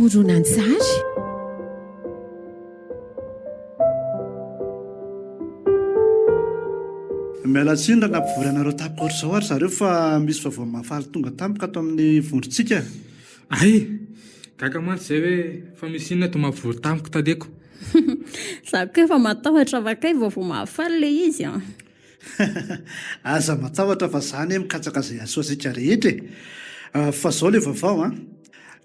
Horonantsary. Miala tsiny raha nampivory anareo tampoka ohatr'izao ary zareo fa misy vaovao mahafaly tonga tampoka ato amin'ny vondrontsika. Hay! Gaga mantsy izay hoe fa misy inona to mampivory tampoka taleko. Za koa efa matahotra fa kay vaovao mahafaly ilay izy an! Aza matahotra fa za anie mikatsaka izay hahasoa antsika rehetra e! Fa zao le vaovao an!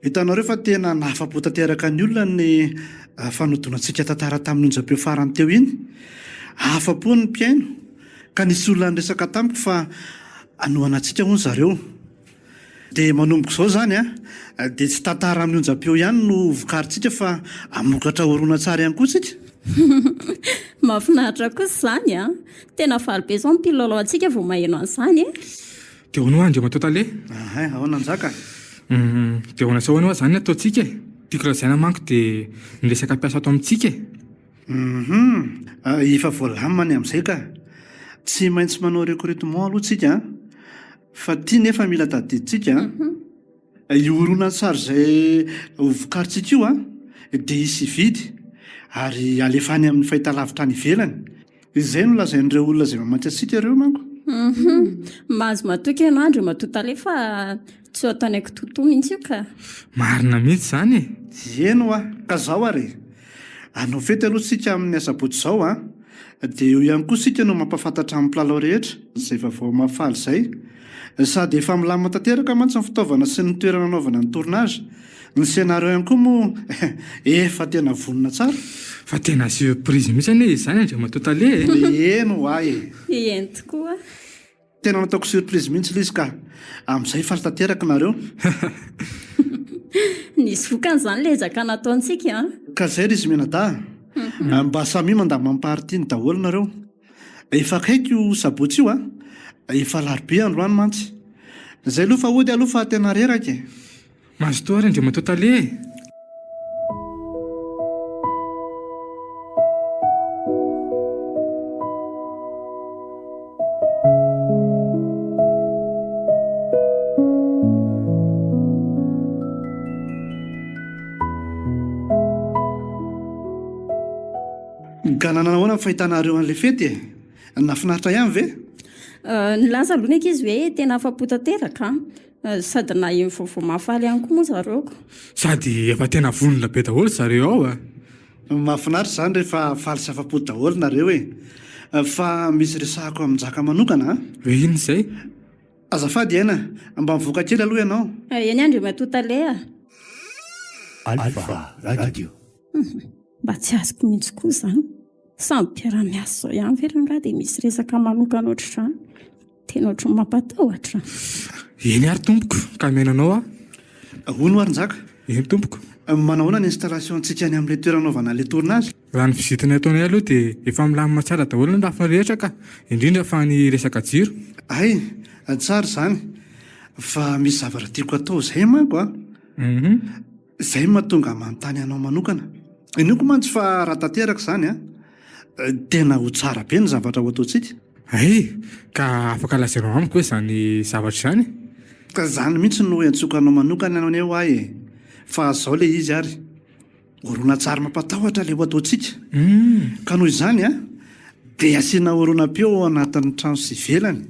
Hitanareo fa tena nahafa-po tanteraka ny olona ny fanodonantsika tantara tamin'ny onjam-peo farany teo iny. Afa-po ny mpihaino ka nisy olona niresaka tamiko fa hanohana antsika hono zareo. Dia manomboka izao izany an, dia tsy tantara amin'ny onjam-peo ihany no vokarintsika fa hamokatra horonantsary ihany koa isika. Mahafinaritra kosa izany an! Tena faly be izao ny mpilalao antsika vao maheno an'izany e! Dia ahoana hoa Andriamatoa Tale? Ahay, ahoana Njaka? Hum, dia ahoana sy ahoana hoa izany ny ataontsika e? Tiako lazaina manko dia ny resaka mpiasa ato amintsika e! Hum, efa voalamina ny amin'izay ka! Tsy maintsy manao recrutement aloha tsika an! Fa ty nefa mila tadidintsika an! Io horonantsary izay ho vokarintsika io an, dia hisy hividy ary halefa any amin'ny fahitalavitra any ivelany. Izay no lazain'ireo olona izay mamatsy antsika ireo manko. Hum, mahazo matoky ianao Andriamatoa Tale fa tsy ho ataonay kitoatoa mihitsy io ka. Marina mihitsy izany e! Eny hoa, ka zao ary e! Hanao fety aloha tsika amin'ny asabotsy izao an! Dia eo ihany koa isika no mampahafantatra amin'ny mpilalao rehetra izay vaovao mahafaly izay. Sady efa milamina tanteraka mantsy ny fitaovana sy ny toerana hanaovana ny tournage. Ny scenario ihany koa moa efa tena vonona tsara. Fa tena surprise mihitsy anie izany Andriamatoa Tale e! Eny hoa e! Eny tokoa. Tena nataoko surprise mihitsy ilay izy ka! Amin'izay faly tanteraka nareo. Nisy vokany izany ilay ezaka nataontsika an! Ka izay ry izy mianadahy a! Mba samia mandamina ny partie-ny daholo nareo. Efa akaiky io sabotsy io a! Efa alarobia androany mantsy. Izay aloha fa hody aloha fa tena reraka e! Mazotoa ary Andriamatoa Tale e! Ka nanana ahoana ny fahitanareo an'ilay fety e? Nahafinaritra ihany ve? Nilaza aloha ny ankizy hoe tena afa-po tanteraka an! Sady naheno vaovao mahafaly ihany koa moa zareo ko. Sady efa tena vonona be daholo zareo ao a! Mahafinaritra izany rehefa faly sy afa-po daholo nareo e! Fa misy resahako amin'i Njaka manokana an! Hoe inona izay? Azafady Aina, mba mivoaka kely aloha ianao. Eny Andriamatoa Tale a! Alpha Radio. Mba tsy azoko mihitsy koa izany. Samy mpiara-miasa izao ihany ve rangahy dia misy resaka manokana ohatr'izany? Tena ohatran'ny mampatahotra. Eny ary tompoko, ka mihaino anao aho. Hono ary Njaka? Eny tompoko. Manao ahoana ny installation-ntsika any amin'ilay toerana anaovana ilay tournage? Raha ny visite nataonay aloha dia efa milamina tsara daholo ny lafiny rehetra ka, indrindra fa ny resaka jiro. Hay, tsara izany. Fa misy zavatra tiako atao izay manko an. Izay no mahatonga ahy manontany anao manokana. Inoako mantsy fa raha tanteraka izany an, tena ho tsara be ny zavatra ho ataontsika. Hay! Ka afaka lazainao amiko ve izany zavatra izany? Ka izany mihitsy no iantsoako anao manokana anie hoa e! Fa izao ilay izy ary, horonantsary mampatahotra ilay ho ataontsika. Ka noho izany an, dia asiana horonam-peo ao anatin'ny trano sy ivelany.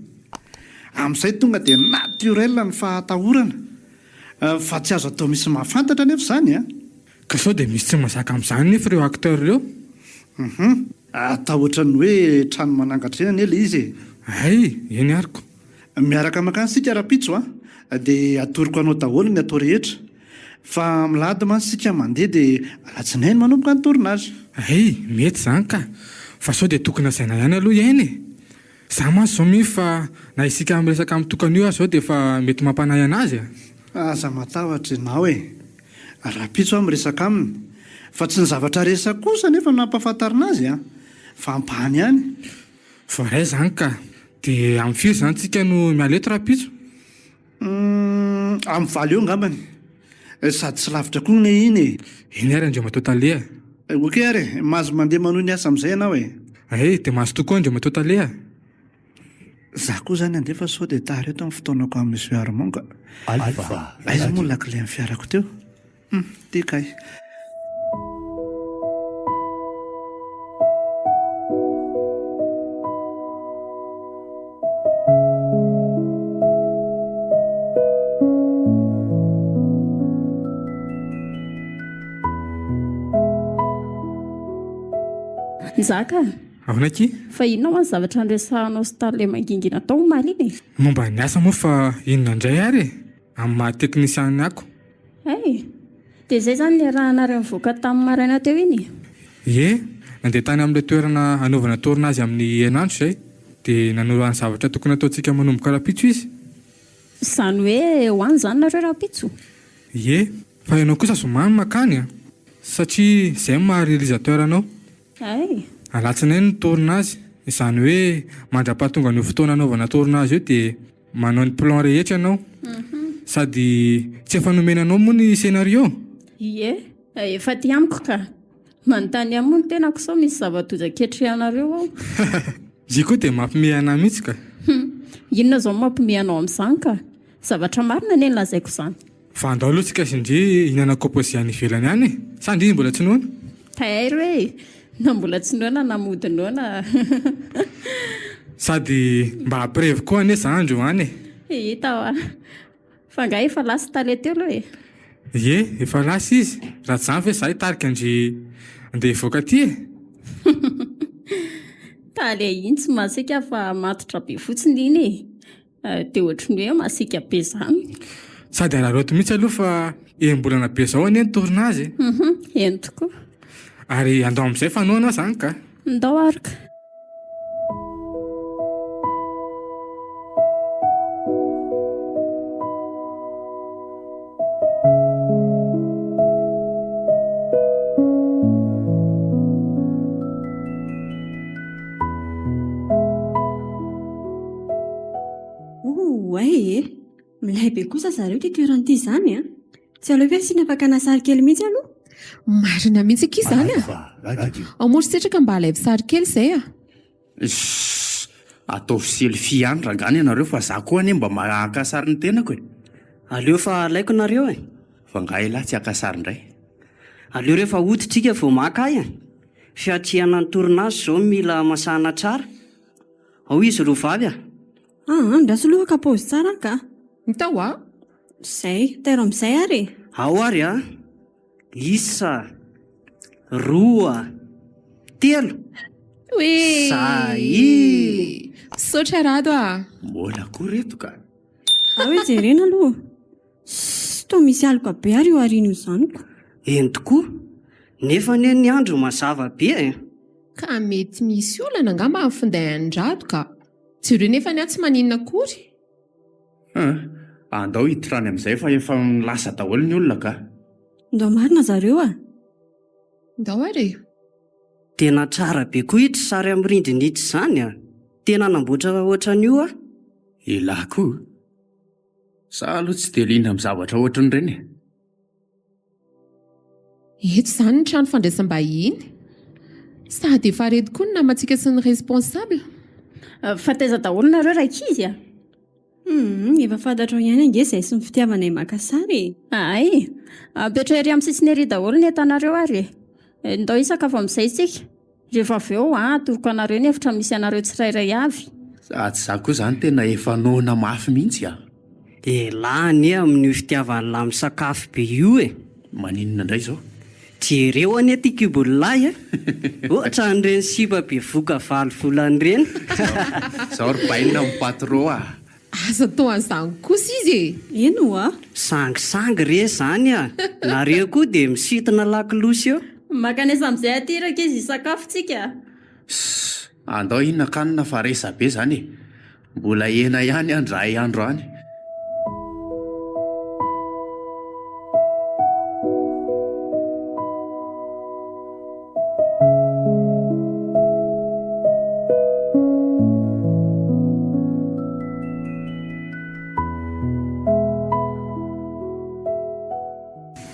Amin'izay tonga dia naturel ny fahatahorana. Fa tsy azo atao misy mahafantatra anefa izany an! Ka sao dia misy tsy mazaka amin'izany nefa ireo acteurs ireo? Hum. Atao ohatran'ny hoe trano manangatra ireny anie ilay izy e! Hay, eny ary ko. Miaraka mankany isika rahampitso an! Dia atoroko anao daholo ny atao rehetra. Fa milahady mantsy isika mandeha dia alatsinainy manomboka ny tournage. Hay, mety izany ka! Fa sao dia tokony lazaina ihany aloha i Aina e! Za mantsy zao mino fa na isika miresaka amin'ny tokana io aza zao dia efa mety mampanahy anazy a! Aza matahotra ianao e! Rahampitso aho miresaka aminy. Fa tsy ny zavatra resako kosa anefa no hampahafantarina azy an! Fa ampahany ihany. Voaray izany ka! Dia amin'ny firy izany tsika no miala eto rahampitso? Humm, amin'ny valo eo angambany. Sady tsy lavitra koa anie iny e! Eny ary Andriamatoa Tale a! Ok ary e, mahazo mandeha manohy ny asa amin'izay ianao e. Hay, dia mazotoa koa Andriamatoa Tale a! Za koa zany handeha fa sao dia tara eto ny fotoanako amin'i Monsieur Armand ka. Aiza moa ny lakile an'ny fiarako teo? Hum, ty kay. Njaka a! Ahoana akia? Fa inona hoa ny zavatra niresahanao sy tale mangingina tao omaly iny e? Momba ny asa moa fa inona indray ary e? Amin'ny maha teknisianina ako. Hay! Dia izay izany niarahanareo nivoaka tamin'ny maraina teo iny e? Ie, nandeha tany amin'ilay toerana hanaovana tournage amin'ny herinandro izay, dia nanoro ahy ny zavatra tokony hataontsika manomboka rahampitso izy. Izany hoe ho any izany nareo rahampitso? Ie, fa ianao kosa zoma no mankany an! Satria izay no maha réalisateur anao. Hay! Alatsinainy ny tournage, izany hoe mandra-pahatonga an'io fotoana hanaovana tournage io dia Manao ny plan rehetra ianao. Sady tsy efa nomena anao moa ny scénario? Ie, efa aty amiko ka. Manontany ihany moa ny tenako sao misy zava-doza ketrehanareo ao. Izy koa dia mampime anah mihitsy ka. Hum, inona izao no mampime anao amin'izany ka? Zavatra marina anie no lazaiko izany. Fa andao aloha tsika sy ndry hihinana composé any ivelany any e! Sa ndry mbola tsy noana? Tairo e! Na mbola tsy noana na mody noana. Sady mba hampirevy koa anie za androany e! Hita hoa. Fa angaha efa lasa tale teo aloha e? Ie, efa lasa izy. Raha tsy izany ve za hitarika ndry andeha hivoaka aty e! Tale iny tsy masiaka fa matotra be fotsiny iny e! Dia ohatry ny hoe masiaka be izany. Sady araraoty mihitsy aloha fa enim-bolana be izao anie ny tournage e. Hum, eny tokoa. Ary andao amin'izay fa noana aho izany ka. Ndao ary ka. Oay e! Milay be kosa zareo ity toerana ity izany an! Tsy aleo ve asiana fakana sary kely mihitsy aloha? Marina mihitsy akia izany a! Ao morontsiraka mba alaivo sary kely izay a! Ssss! Ataovy selfie ihany rangahy ny anareo fa za koa anie mba maka sary ny tenako e! Aleo fa alaiko nareo e! Fa nga elah tsy haka sary indray? Aleo rehefa hody tsika vao maka ahy e! Fiatrehana ny tournage zao mila masahana tsara. Ao izy roa vavy a! Aa, andraso aloha haka paozy tsara aho ka! Ndao a! Zay, tairo amin'izay ary e! Ao ary a! Isa, roa, telo! Zay! Misaotra Rado a! Mbola koa reto ka! Ao hoe jerena aloha. Sss, toa misy aloka be ary io aoriana io izany ko. Eny tokoa, nefa anie ny andro mazava be e! Ka mety misy olana angamba ny finday an'i Rado ka. Jereo nefa ny ahy tsy maninona akory. Hum, andao hiditra any amin'izay fa efa lasa daholo ny olona ka. Ndao marina zareo a! Ndao ary e! Tena tsara be koa itsy sary amin'ny rindrina itsy izany a! Tena namboatra ohatran'io aho. Elah koa. Za aloha tsy dia liana amin'ny zavatra ohatran'ireny e. Eto izany ny trano fandraisam-bahiny. Sady efa reto koa ny namantsika sy ny responsable. Fa taiza daholo nareo rankizy a? Humm, efa fantatrao ihany ange izay sy ny fitiavanay maka sary e! Hay! Apetraho ery amin'ny sisiny ery daholo ny entanareo ary e! Ndao hisakafo amin'izay isika. Rehefa avy eo an, atoroko anareo ny efitra misy anareo tsirairay avy. Sady za koa zany tena efa noana mafy mihitsy a! Elah anie amin'io fitiavan'lah misakafo be io e! Maninona indray izao? Jereo anie ty kibon'lah e! Ohatran'ireny sipa bevoka valo volana ireny. Zao ry bainina ny patro a! Aza atao an'izany kosa izy e! Eny oa! Sangisangy re zany a! Nareo koa dia misintona lakolosy eo. Mankanesa amin'izay aty rankizy hisakafo tsika a! Sss! Andao hihinan-kanina fa resa-be zany e! Mbola hena ihany an dray andro any.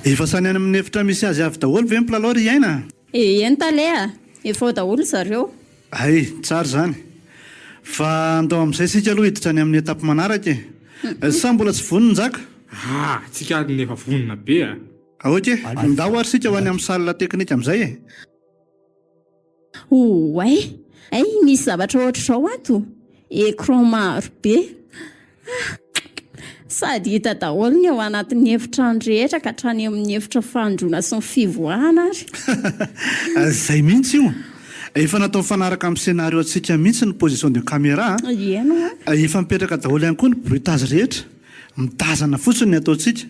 Efa samy any amin'ny efitra misy azy avy daholo ve ny mpilalao ry Aina? Eny tale a! Efa ao daholo zareo. Hay, tsara izany. Fa andao amin'izay isika aloha hiditra any amin'ny étape manaraka e. Sa mbola tsy vonona Njaka? Ah, tsika ary efa vonona be a! Ok, ndao ary isika ho any amin'ny salle technique amin'izay e. Oay! Hay misy zavatra ohatr'izao ato? Écran maro be. Ah! Sady hita daholo ny ao anatin'ny efitrano rehetra ka hatrany amin'ny efitra fandroana sy ny fivoahana ary. Izay mihitsy io. Efa natao mifanaraka amin'ny scénario antsika mihitsy ny position de caméra a. Eny hoa. Efa mipetraka daholo ihany koa ny bruitage rehetra. Mitazana fotsiny ny ataontsika.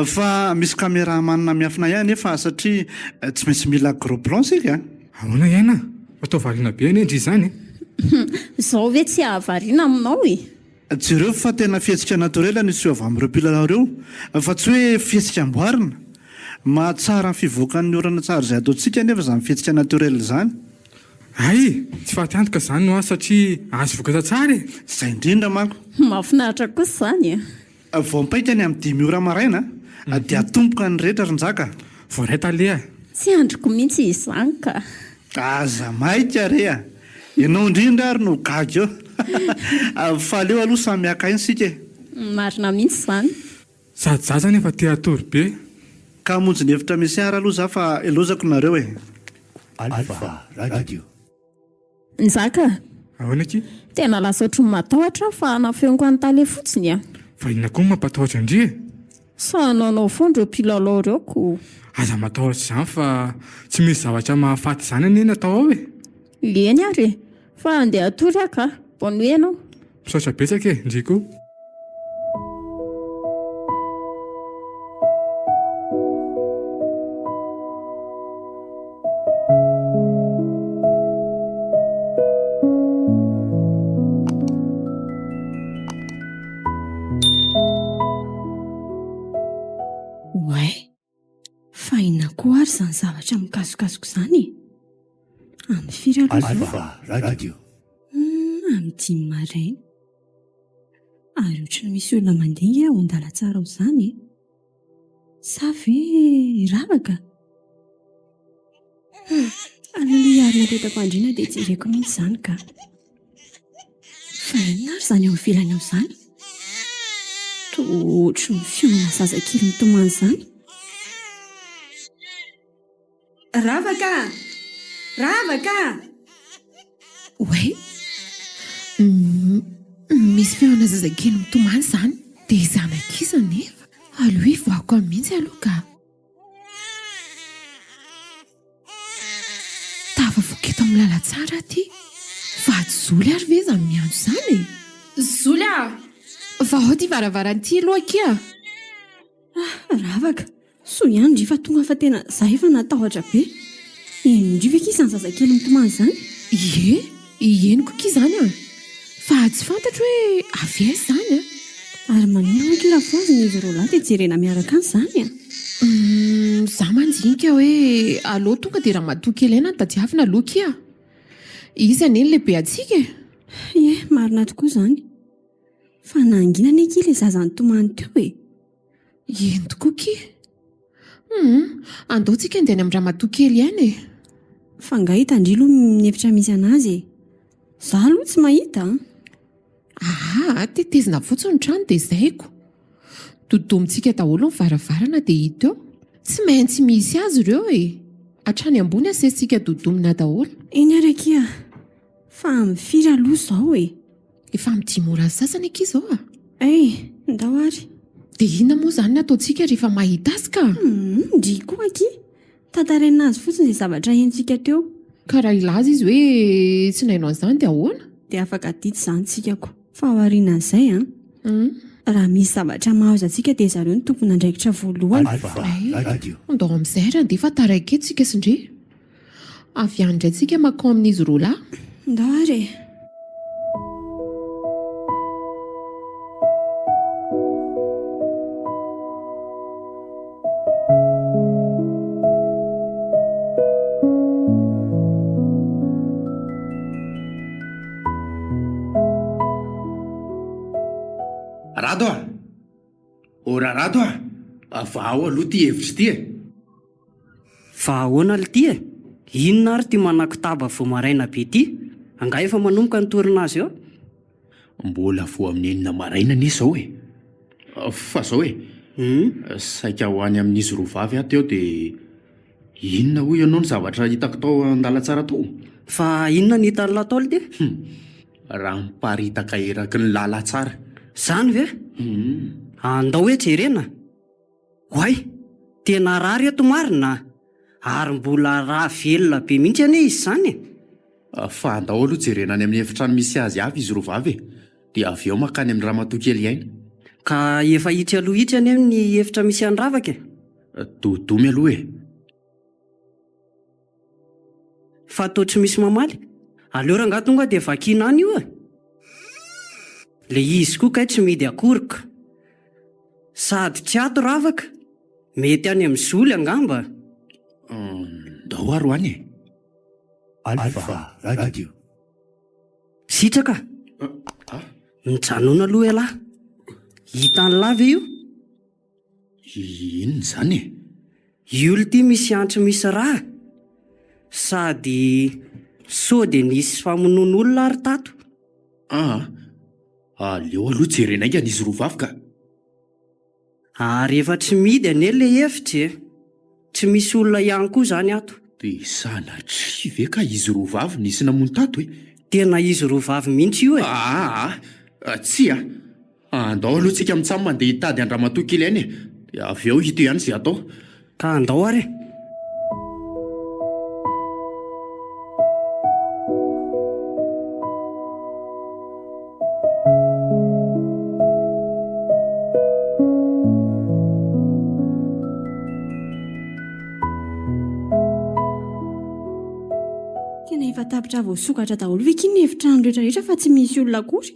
Fa misy caméra manana miafina ihany nefa satria tsy maintsy mila gros plan isika a. Ahoana Aina? Fa toa variana be anie ndry izany e! Izao ve tsy hahavariana aminao e? Jereo fa tena fihetsika naturel no hiseho avy amin'ireo mpilalao ireo fa tsy hoe fihetsika amboarina. Mahatsara ny fivoakan'ny orana tsara izay ataontsika anefa izany fihetsika naturel izany. Hay! Tsy faty antoka izany hoa satria azo vokatra tsara e! Izay indrindra manko. Mahafinaritra kosa izany e! Vao mipaika ny amin'ny dimy ora maraina dia atomboka ny rehetra ry Njaka a! Voaray tale a! Tsy andriko mihitsy izany ka! Aza maika re a! Ianao indrindra ary no gaga eo! Fa aleo aloha samy haka aina isika e! Marina mihitsy izany. Sady za zany efa te hatory be. Ka hamonjy ny efitra misy ahy aloha za fa ilozako nareo e! Alpha Radio. Njaka, Ahoana akia? Tena lasa ohatry ny matahotra aho fa nafeniko an'i Tale fotsiny a! Fa inona koa no mampatahotra an-dry e? Sa hanaonao foana ireo mpilalao ireo ko! Aza matahotra izany fa tsy misy zavatra mahafaty izany anie ny atao ao e! Eny ary e! Fa andeha hatory aho ka! Bonne nuit ianao! Misaotra betsaka e! Ndry koa! Oay! Fa inona koa ary izany zavatra mikasokasoka izany e? Amin'ny firy aloha izao? Alpha Radio. Hum, amin'ny dimy maraina. Ary ohatry ny misy olona mandeha ange ao an-dalantsara ao izany e! Sa ve i Ravaka? Hum, aleo aloha hiarina teto am-pandriana dia jereko mihitsy izany ka. Fa inona ary izany ao ivelany ao izany? Toa ohatry ny feona zazakely mitomany izany. Ravaka a! Ravaka a! Oay! Misy feona zazakely mitomany izany, dia zanak'iza anefa? Aleo hivoahako any mihitsy aloha ka! Tafavoaka eto amin'ny lalantsara aho ity. Vady Zoly ary ve izany miantso izany e? Zoly a! Vahao ity varavarana ity aloha akia! Ah, Ravaka! Soa ihany ndry fa tonga fa tena za efa natahotra be. Henondry ve ki izany zazakely mitomany izany? Ie, henoko ki izany an! Fa tsy fantatro hoe avy aiza izany an! Ary maninona moa ki raha fohazina izy roalahy dia jerena miaraka any izany an? Humm, za mandinika hoe aleo tonga dia ramatoa kely aina no tadiavina aloha ki a! Izy anie ny lehibe antsika e! Ie, marina tokoa izany. Fa nangina anie ki ilay zaza nitomany teo e! Eny tokoa kia. Humm, andao tsika andeha any amin-dramatoa kely ihany e. Fa nga hitan-dry aloha ny efitra misy anazy e? Za aloha tsy mahita an! Aa, tetezina fotsiny ny trano dia izay ko. Dodomintsika daholo ny varavarana dia hita eo. Tsy maintsy misy azy ireo e! Hatrany ambony asesika dodomina daholo. Eny ary akia, fa amin'ny firy aloha izao e? Efa amin'ny dimy ora sasany akia izao a! Hay, ndao ary. Dia inona moa izany no ataontsika rehefa mahita azy ka? Humm, ndry koa akia. Tantaraina azy fotsiny izay zavatra henontsika teo. Ka raha hilaza izy hoe tsy naino an'izany dia ahoana? Dia afaka adidy izany tsika ko. Fa aorianan'izay an, raha misy zavatra mahazo antsika dia zareo no tompon'andraikitra voalohany. Hay, ndao amin'izay ary andeha fa taraiky eto tsika sy ndry. Avy any indray tsika mankao amin'izy roa lahy. Ndao ary e. Rado a! Ô Rarado a! Vahao aloha ity hevitra ity e! Fa ahoana lty e? Inona ary ity manakotaba vao maraina be ity? Angaha efa manomboka ny tournage eo? Mbola vao amin'ny enina maraina anie izao e! Fa izao e! Saika ho any amin'izy roa vavy aho teo dia inona hoy ianao ny zavatra hitako tao an-dalantsara tao? Fa inona no hitan'lah tao lty? Hum! Raha miparitaka eraky ny lalantsara. Izany ve? Hum! Andao hoe jerena! Oay! Tena rà reto marina a! Ary mbola rà velona be mihitsy anie izy izany e! Fa andao aloha jerena any amin'ny efitrano misy azy avy izy roavavy e! Dia avy eo mankany amin'ny ramatoa kely aina. Ka efa itsy aloha itsy anie ny efitra misy an'i Ravaka e! Dodomy aloha e! Fa toa tsy misy mamaly. Aleo rangahy tonga dia vakiana any io e! Le izy koa kay tsy mihidy akory ka! Sady tsy ato Ravaka! Mety any amin'ny Zoly angamba! Ndao ary ho any e! Alpha Radio. Sitraka a! Mijanona aloha ialahy. Hitan'lah ve io? Inona izany e? Io lty misy antso misy rà. Sady sao dia nisy famonoan'olona ary tato. Aa! Aleo aloha jerena haingana izy roa vavy ka! Ary efa tsy mihidy anie ilay efitra e! Tsy misy olona ihany koa izany ato. Dia sanatria ve ka izy roa vavy nisy namono tato e? Tena izy roa vavy mihitsy io e! Aa! Tsia! Andao aloha tsika mitsam mandeha hitady an-dramatoa kely any e! Dia avy eo hita eo ihany izay atao. Ka andao ary e! Tena efa tapitra voasokatra daholo ve ky ny efitrano rehetrarehetra fa tsy misy olona akory?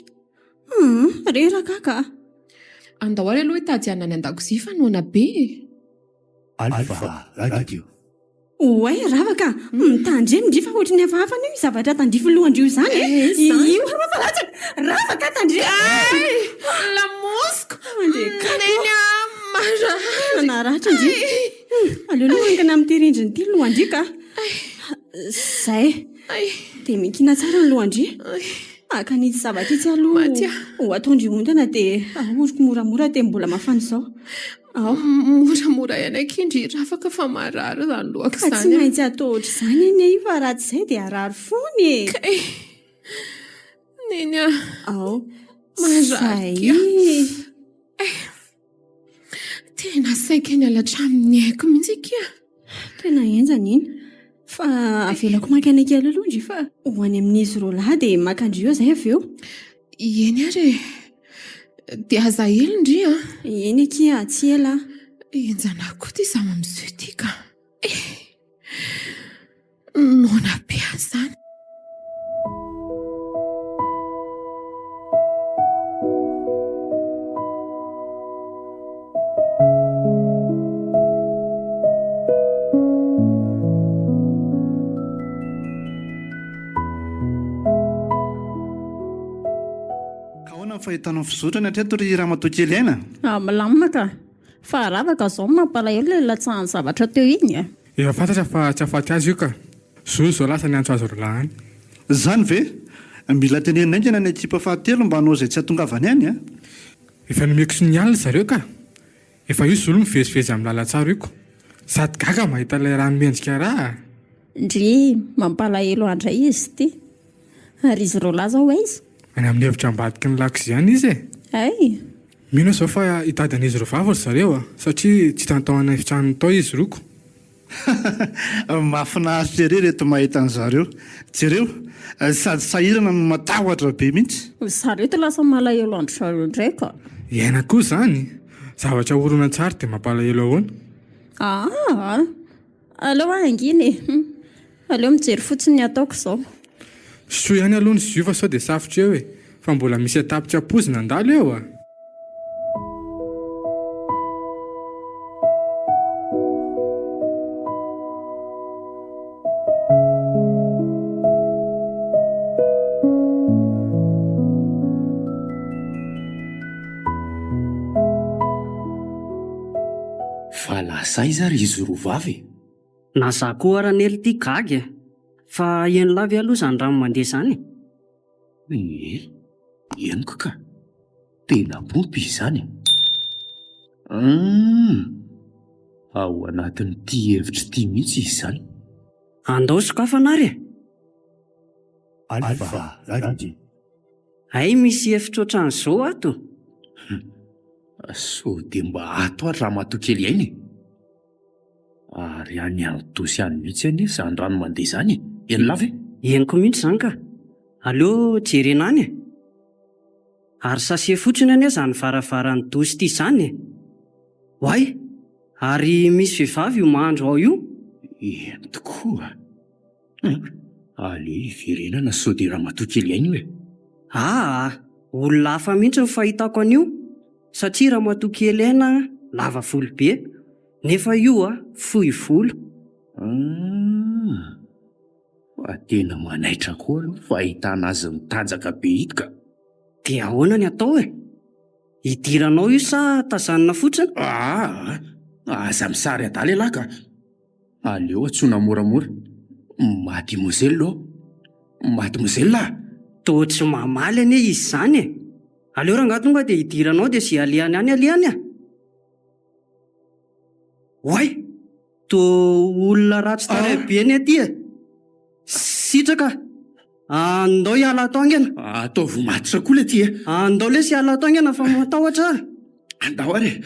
Hum, reraka aho ka. Andao ary aloha hitady hanina any an-dakozia fa noana be e! Alpha Radio. Oay Ravaka a! Mitandremo ndry fa ohatry ny hafahafa anie io zavatra tandrify lohan-dry io izany e! Io ary mampalatsaka! Ravaka a! Tandremo! Ay! Lamosiko! Neny a! Marary! Naratra ndry! Aleo aloha haingana amin'ity rindrina ity ny lohan-dry ka! Izay! Dia mikiana tsara ny lohan-dry! Haka an'itsy zavatra itsy aloha ho ataon-dry ondana dia ahoriko moramora dia mbola mafana izao. Ao. Moramora ihany akia ndry Rafaka fa marary izany lohako Ka tsy izany a. maintsy atao ohatr'izany anie io fa raha tsy izay dia harary foana e. Kay. Neny a. Ao. Marary Zay. kia. Tena saika niala hatramin'ny aiko mihitsy akia. Tena henjana iny. Fa avelako maka anay kely aloha ndry fa ho any amin'izy roalahy dia maka an-dry eo izay avy eo. Eny ary e. Dia aza ela ndry an. Eny akia, tsy ela aho. Henjana koa ity izaho amin'izao ity ka. Eh! Noana be aho izany. Ka ahoana ny fahitanao ny fizotrany hatreto ry ramatoa kely aina? Ah, milamina ka. Fa ravaka izao no mampalahelo ilay nilatsahan'ny zavatra teo iny e. Efa fantatra fa tsy hahafaty azy io ka. Zo izao lasa niantso azy roalahy any. Izany ve? Mila tenenina haingana ny ekipa fahatelo mba hanao izay tsy hahatongavany any a! Efa nomeko signal zareo ka! Efa io zolo mivezivezy amin'ny lalantsara io ko! Sady gaga mahita ilay rano miendrika rà a! Ndrii, mampalahelo ahy indray izy ity. Ary izy roalahy izao aiza? Any amin'ny hevitra ambadiky ny lakozia any izy e! Hay! Mino aho izao fa hitady an'izy roa vavy ry zareo a! Satria tsy hitany tao an'efitranony tao izy roa ko! Mahafinaritra ery ireto mahita an'zareo. Jereo, sady sahirana no matahotra be mihitsy. Za reto lasa malahelo an-dry zareo indray ka. Iaina koa izany! Zavatra horonantsary dia mampalahelo ahoana? Aa! Aleo aho hangina e! Aleo mijery fotsiny ny ataoko izao. Sotroy ihany aloha ny jus fa sao dia safotra eo e! Fa mbola misy étape tsy ampoizina handalo eo a! Fa lasa aiza ary izy roa vavy e? Na za koa ara anie lty gaga e! Fa henolahy ve aloha izany rano mandeha izany e? Ie, henoko ka. Tena pompy izany e! Humm! Ao anatin'ity hevitra ity mihitsy izy izany. Andao sokafana ary e! Alpha Radio. Hay misy efitra ohatran'izao ato? Hum! Sao dia mba ato ary ramatoa kely aina e! Ary any Antosy any mihitsy anie izany rano mandeha izany e! Henonao ve? Henoko mihitsy izany ka! Aleo jerena any e! Ary sachet fotsiny anie izany varavaran'ny douche ity izany e! Oay! Ary misy vehivavy io mandro ao io? Eny tokoa! Hum! Aleo hiverenana sao dia ramatoa kely aina io e! Aa! Olona hafa mihitsy ny fahitako an'io satria ramatoa kely aina lava volo be nefa io fohy volo. Hum! Fa tena manaitra koa aloha fahitana azy mitanjaka be ito ka! Dia ahoana ny atao e? Hidiranao io sa tazanina fotsiny? Aa! Aza misary adala ialahy ka! Aleo antsoina moramora. Mademoiselle ô! Mademoiselle a! Toa tsy mamaly anie izy izany e! Aleo rangahy tonga dia hidiranao dia izay alehany any alehany a! Oay! Toa olona ratsy tarehy be ny aty e! Sitraka a! Andao hiala ato haingana! Ataovy matotra koa ilay ty e! Andao lesy hiala ato haingana fa matahotra aho! Andao ary e!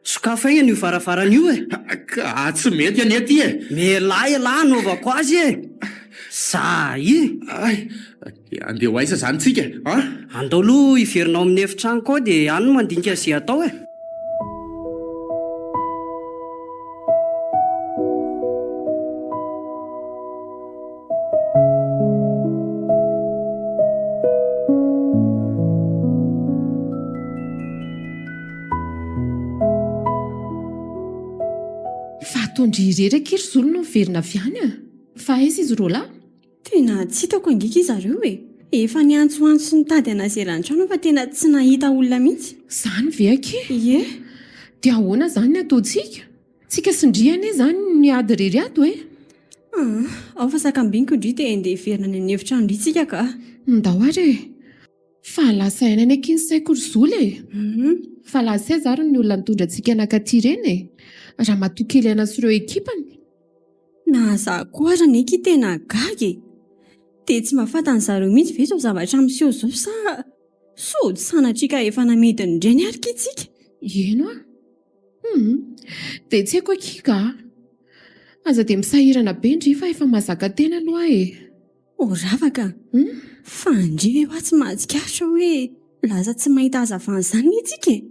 Sokafy haingana io varavarana io e! Ka tsy mety anie ity e! Mialà ialahy hanaovako azy e! Zah i! Ay! Dia andeha ho aiza izany tsika e? An? Andao aloha hiverina ao amin'ny efitranoko ao dia any no mandinika izay atao e! Fa ataon-dry irery akia ry Zolo no miverina avy any a! Fa aiza izy roalahy? Tena tsy hitako angiky zareo e! Efa niantsoantso sy nitady an'azy eran'ny trano aho fa tena tsy nahita olona mihitsy. Izany ve akia? Ie. Dia ahoana izany ny ataontsika? Tsika sy ndry anie izany miady irery ato e! Aa, ao fa sakambiniko ndry dia ndeha hiverina any an'efitrano ndry tsika ka! Ndao ary e! Fa lasa aina any akia ny saiko ry Zola e! Fa lasa aiza ary ny olona nitondra antsika nakaty ireny e? Ramatoa kely aina sy ireo ekipany? Na za koa ary anie akia tena gaga e! Dia tsy mba fantany zareo mihitsy ve izao zavatra miseho izao sa sao tsy sanatria ka efa namidin'ireny ary akia tsika? Eny hoa! Humm! Dia tsy haiko akia ka! Aza dia misahirana be ndry fa efa mahazaka tena aloha aho e! Oh ravaka! Fa ndry ve hoa tsy mahatsikaritra hoe lasa tsy mahita hazavana izany anie tsika e?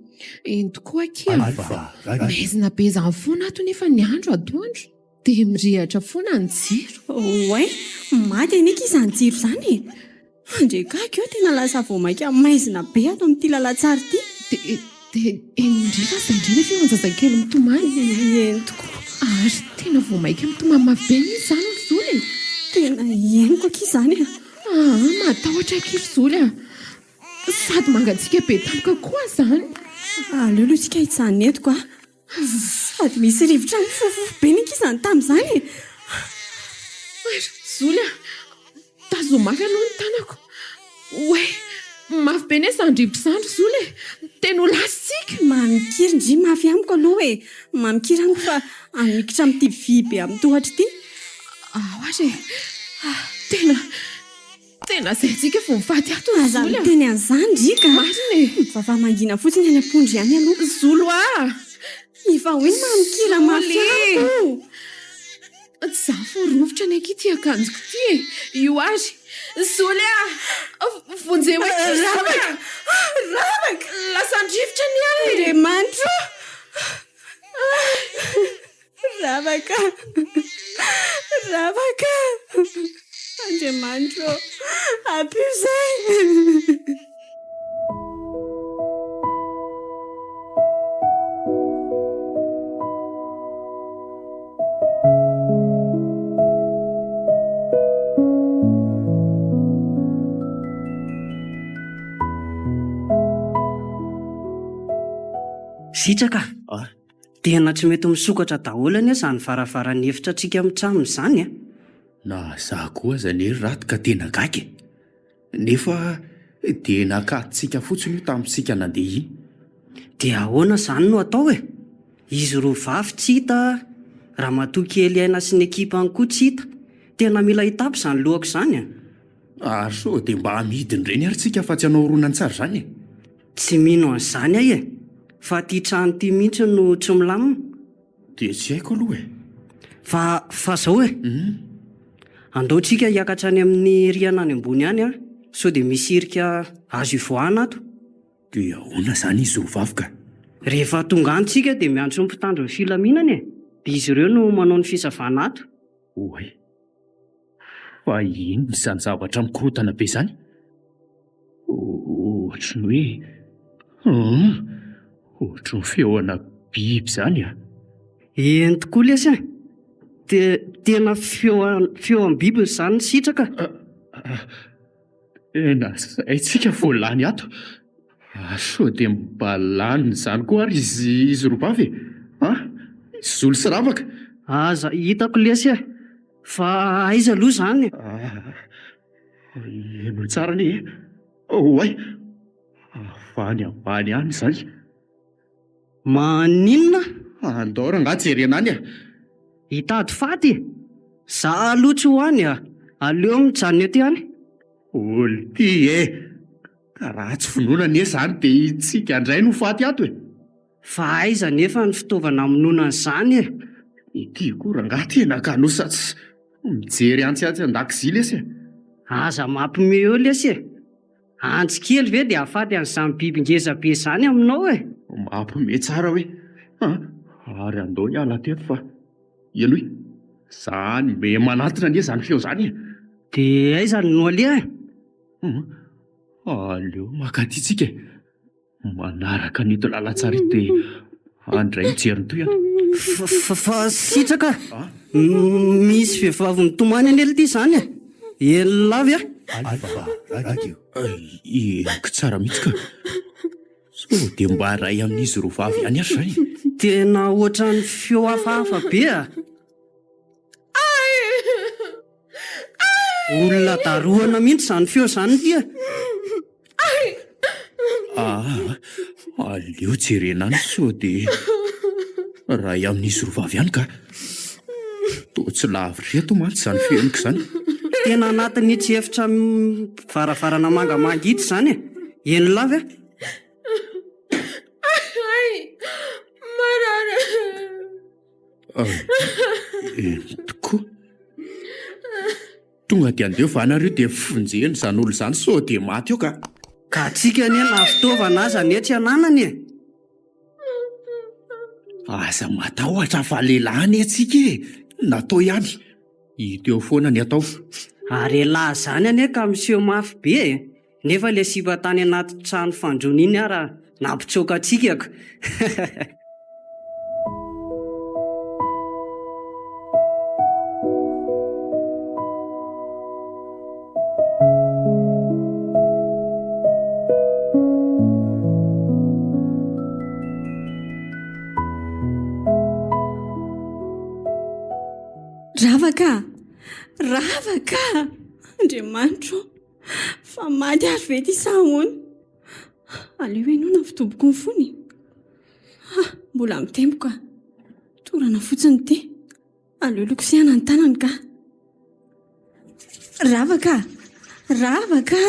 Eny tokoa akia! Maizina be izany foana ato nefa ny andro atoandro dia mirehatra foana ny jiro. Oay! Maty anie akia izany jiro izany e! Andre gaga eo tena lasa vao maika maizina be ato amin'ity lalantsara ity. Dia dia eny indrindra aza indray ilay feon-jazakely mitomany. Eny tokoa. Ary tena vao maika mitomany mafy be mihitsy izany ry Zoly e. Tena henoko akia izany a. Aa matahotra akia ry Zoly a. Sady mangatsiaka be tampoka koa izany. Aleo aloha isika hijanona eto ka. Sady misy rivotra mifofofo be ny ankizy any tamin'izany e! Ry Zoly a! Tazomy mafy aloha ny tanako. Oay! Mafy be anie izany rivotra izany ry Zoly e! Tena ho lasa isika! Mamikiry ndry mafy amiko aloha e! Mamikiry amiko fa hamikitra amin'ity vy be amin'ny tohatra ity. Ao ary e! Tena. Tena zay tsika vao mifaty ato ry Aza Zolo a! miteny an'izany ry ka! Marina e! Mivavaha mangina fotsiny any am-pondro ihany aloha. Zolo a! Efa hoe mamikira mafy amiko! Za vao rovitra anie akia ity akanjoko ity e! Io ary! Zoly a! Vonjeo akia ry Zoly a! Ravaka! Lasan-drivotra anie aho e! Andriamanitro o! Ravaka! Ravaka! Andriamanitro ô! Ampio izay! Sitraka a! Tena tsy mety misokatra daholo anie izany varavaran'ny efitrantsika mitsam izany a! Na za koa aza anie ry Raty ka tena gaga e! Nefa dia nakatontsika fotsiny io tamintsika nandeha iny. Dia ahoana izany no atao e? Izy roa vavy tsy hita, ramatoa kely aina sy ny ekipany koa tsy hita. Tena mila hitapy izany lohako izany a! Ary sao dia mba amidiny ireny ary tsika fa tsy hanao horonantsary izany e? Tsy mino an'izany aho e! Fa ity trano ity mihitsy no tsy milamina. Dia tsy haiko aloha e! Fa, fa zao e! Andao tsika hiakatra any amin'ny rihana any ambony any an, sao dia misy hirika azo ivoahana ato. Dia ahoana izany izy roa vavy ka? Rehefa tonga any tsika dia miantso ny mpitandro ny filaminana e! Dia izy ireo no manao ny fisavana ato. Oay! Fa inona izany zavatra mikorontana be izany? Ohatry ny hoe hum, ohatry ny feona biby izany a! Eny tokoa lesy a! Te- tena feo- feom-biby izany sitraka a! Tena zay tsika vao lany ato. Sao dia mba laniny izany koa ary izy izy roa vavy e! An! Zolo sy Ravaka! Aza hitako lesy e! Fa aiza aloha izany e? Ah! Henoy tsara anie e! Oay! Avy any ambany any izany. Maninona? Andao rangahy jerena any e! Hitady faty e! Za aloha tsy ho any a! Aleo mijanona eto ihany. Olty e! Ka raha tsy vonoina anie izany dia itsika indray no faty ato e! Fa aiza anefa ny fitaovana hamonoana an'izany e? Ity koa rangahy tena kanosa tsy mijery antsy atsy an-dakozia lesy e! Aza mampime eo lesy e! Antsy kely ve dia hahafaty an'izany biby ngeza be izany aminao e? Mampime tsara hoe an! Ary andao hiala teto fa henoy, zany me manantona anie izany feo izany e! Dia aiza no aleha e? Hum, aleo maka aty tsika e! Manaraka an'ito lalantsara ito dia handray mijery ny tohiny. Fa fa sitraka a! Misy vehivavy mitomany anie lty izany e! Ela avy a! Alpha Radio. Henoko tsara mihitsy ka! Sao dia mba iray amin'izy roa vavy ihany ary izany e? Tena ohatran'ny feo hafahafa be a! Olona darohana mihitsy izany feo izany ity a! Aa, aleo jerena any sao dia iray amin'izy roa vavy ihany ka. Toa tsy lavitra eto mantsy izany feniko izany. Tena anatin'itsy efitra varavarana mangamanga itsy izany e! Eny lava e! Ay! Marary! Eny tokoa. Tonga dia andeha va nareo dia vonjena izany olona izany sao dia maty eo ka. Ka antsika anie na fitaovana aza anie tsy ananany e! Aza matahotra fa lehilahy anie tsika e! Natao ihany. Hita eo foana ny atao. Ary elah zany anie ka miseho mafy be e! Nefa le sipa tany anaty trano fandroana iny ara nampitsoaka antsika ka! Ravaka a! Ravaka a! Andriamanitro ô! Fa maty ary ve ity sa ahoana? Aleo henoina ny fitoboko ny fony e. Ha, mbola mitempo ka. Torana fotsiny ity. Aleo lokosehana ny tanany ka. Ravaka! Ravaka!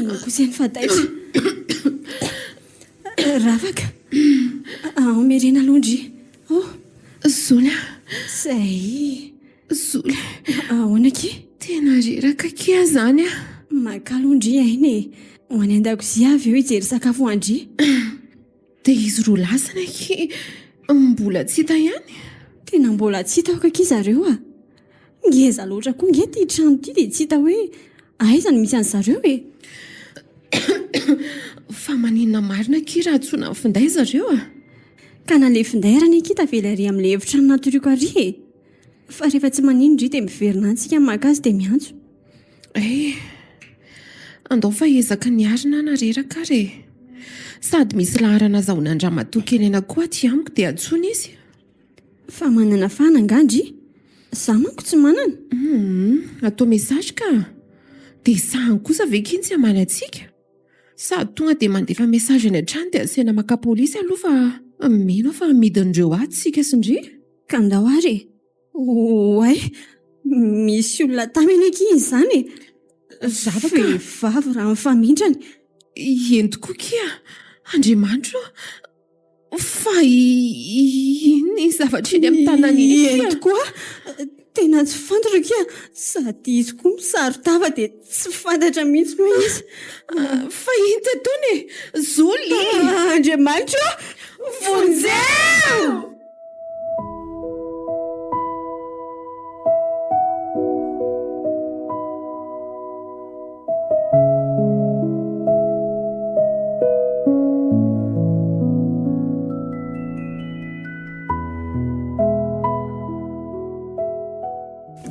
Nokosehiny fa taitra. Ravaka! Ao Merina aloha ndry. Oh! Zola! Zay! Zola! Ahoana akia? Tena reraka akia zany a! Maka aloha ndry aina e! Ho any an-dakozia avy eo hijery sakafo ho an-dry. Dia izy roa lasany akia mbola tsy hita ihany? Tena mbola tsy hitako akia zareo a! Ngeza loatra koa nge ity trano ity dia tsy hita hoe aiza no misy an'zareo e! Fa maninona marina akia raha antsoina amin'ny finday zareo a? Ka na le finday ary anie akia tavela ery amin'ilay efitrano natoriako ary e! Fa rehefa tsy manino ndry dia miverina any tsika maka azy dia miantso. Eh! Andao fa ezaka ny arina na reraka ary e! Sady misy laharana azahoana an-dramatoa kely aina koa aty amiko dia antsoina izy. Fa manana fahana angaha ndry? Za manko tsy manana. Humm, atao message ka! Dia sahany kosa ve ky ny tsy hamaly antsika? Sady tonga dia mandefa message any an-trano dia asaina maka polisy aloha fa mino aho fa amidin'ireo ato isika sy ndry. Ka ndao ary e! Oay! Misy olona tamy anie akia izany e! Zava ka! Vehivavy raha ny famindrany. Eny tokoa kia! Andriamanitra ô! Fa inona iny zavatra eny amin'ny tanany iny akia? Eny tokoa! Tena tsy fantatro akia! Sady izy koa misaron-tava dia tsy fantatra mihitsy hoe iza. Fa inona ty ataony e? Zoly! Andriamanitra ô! Vonjeo!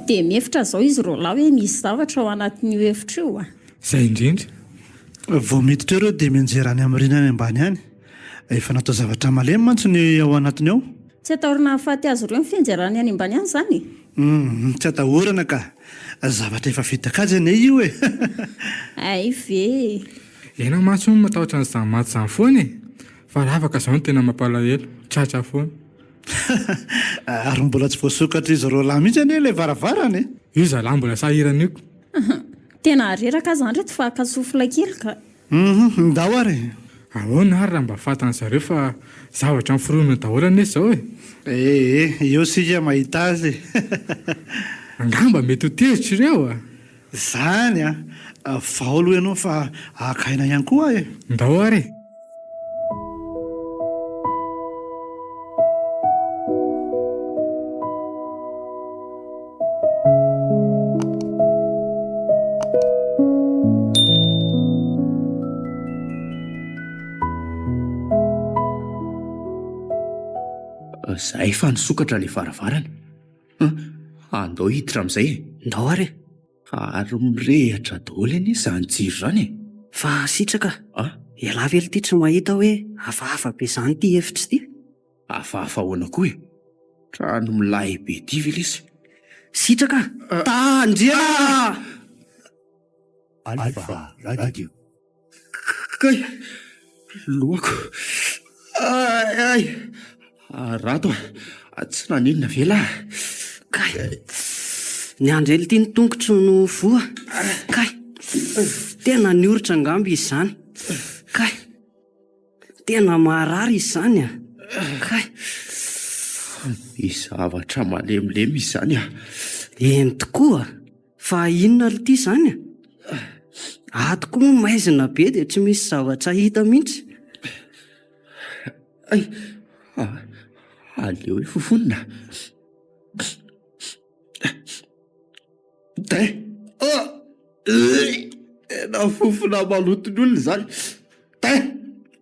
Dia mihevitra izao izy roalahy hoe misy zavatra ao anatin'io efitra io a! Izay indrindra. Vao miditra eo ireo dia mianjera any amin'ny rihana any ambany any. Efa natao zavatra malemy mantsy ny ao anatiny ao. Tsy atahorana hahafaty azy ireo ny fianjerany any ambany any izany e? Humm, tsy atahorana ka. Zavatra efa vita kajy anie io e! Hay ve e! Ianao mantsy hono matahotra an'izany maty izany foana e! Fa ravaka izao no tena mampalahelo, tratra foana. Ary mbola tsy voasokatr'izy roalahy mihitsy anie ilay varavarana e! Io zalahy mbola sahirana io. Tena reraka aho izany ry reto fa haka souffle kely ka. Humm, ndao ary e! Ahoana ary raha mba fantany zareo fa zavatra miforonina daholo anie izao e! Ee, eo isika mahita azy e! Angamba mety ho tezitra ireo a! Zany a! Vao aloha ianao fa haka aina ihany koa aho e! Ndao ary e! Zay fa nisokatra ilay varavarana. Andao hiditra amin'izay e. Ndao ary e. Ary mirehitra daholo anie izany jiro izany e. Fa sitraka a! Ialahy ve ity tsy mahita hoe hafahafa be izany ity efitra ity? Hafahafa ahoana koa e? Trano milay be ity ve lesy? Sitraka a! Tandriana! Alpha Radio. Kay! Lohako! Ay ay! Rato a! Tsy naninona ve lahy? Kay! Ny andrely ity ny tongotro no voa. Kay! Tena nioritra angamba izy izany. Kay! Tena maharary izy izany a! Kay! Misy zavatra malemilemy izy izany a! Eny tokoa! Fa inona ry ity izany a? Ato koa moa maizina be dia tsy misy zavatra hita mihitsy. Ay! Aleo hoe fofonina. Dai! Ah! Tena fofona maloto ny olona izany. Dai!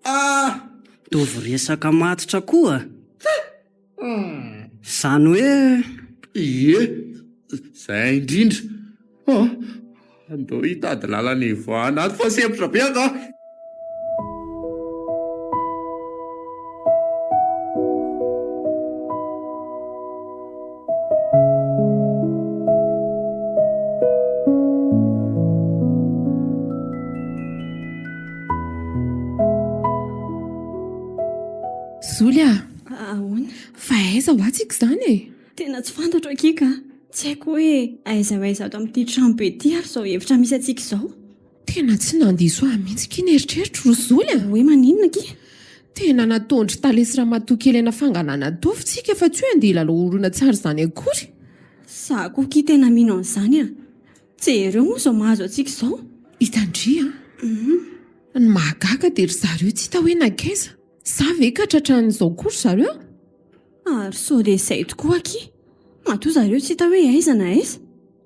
Ah! Mitovy resaka matotra koa. Izany hoe. Ie, izay indrindra. Ah! Andao hitady lalana hivoahana ato fa sempotra be angaha. Zoly a! Ahoana? Fa aiza ho atsika izany e? Tena tsy fantatro akia ka! Tsy haiko hoe aiza ho aiza ato amin'ity trano be ity ary izao hevitra misy antsika izao. Tena tsy nandiso ahy mihitsy akia ny eritreritro ry Zoly a! Hoe maninona akia? Tena nataon-dry Tale sy Ramatoa kely aina fangalana ataovy tsika fa tsy hoe andeha hilalao horonantsary izany akory. Za koa akia tena mino an'izany a! Jereo moa izao mahazo antsika izao. Hitan-dry a! Ny mahagaga dia ry zareo tsy hita hoe nankaiza. Sa ve ka tratran'izao koa ry zareo? Ary sao dia izay tokoa akia? Matoa zareo tsy hita hoe aiza na aiza.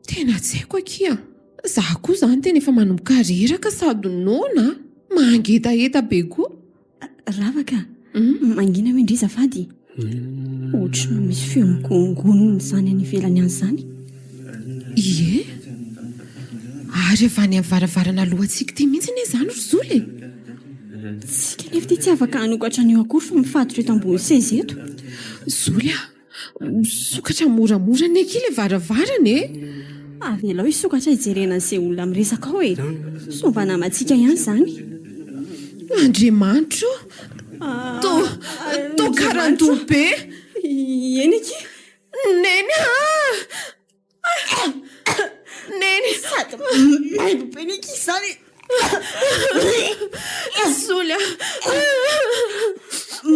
Tena tsy haiko akia a! Za koa izany tena efa manomboka reraka sady noana a! Mangetaheta be koa. Ravaka a! Mangina hoe ndry zafady? Ohatry ny misy feo migongonona izany any ivelany any izany. Ie! Ary avy any amin'ny varavarana alohantsika ity mihitsy anie izany ry Zoly e! Tsika anefa ity tsy afaka hanokatra an'io akory fa mifatotra eto ambony seza eto. Zory a! Misokatra moramora anie akia ilay varavarana e! Avelao hisokatra hijerena an'izay olona miresaka ao e! Sao mba namantsika ihany izany. Andriamanitra o! Toa, toa karandoha be! Eny akia! Neny a! Neny! Sady maimbo be ny ankizy izany e! Soly a!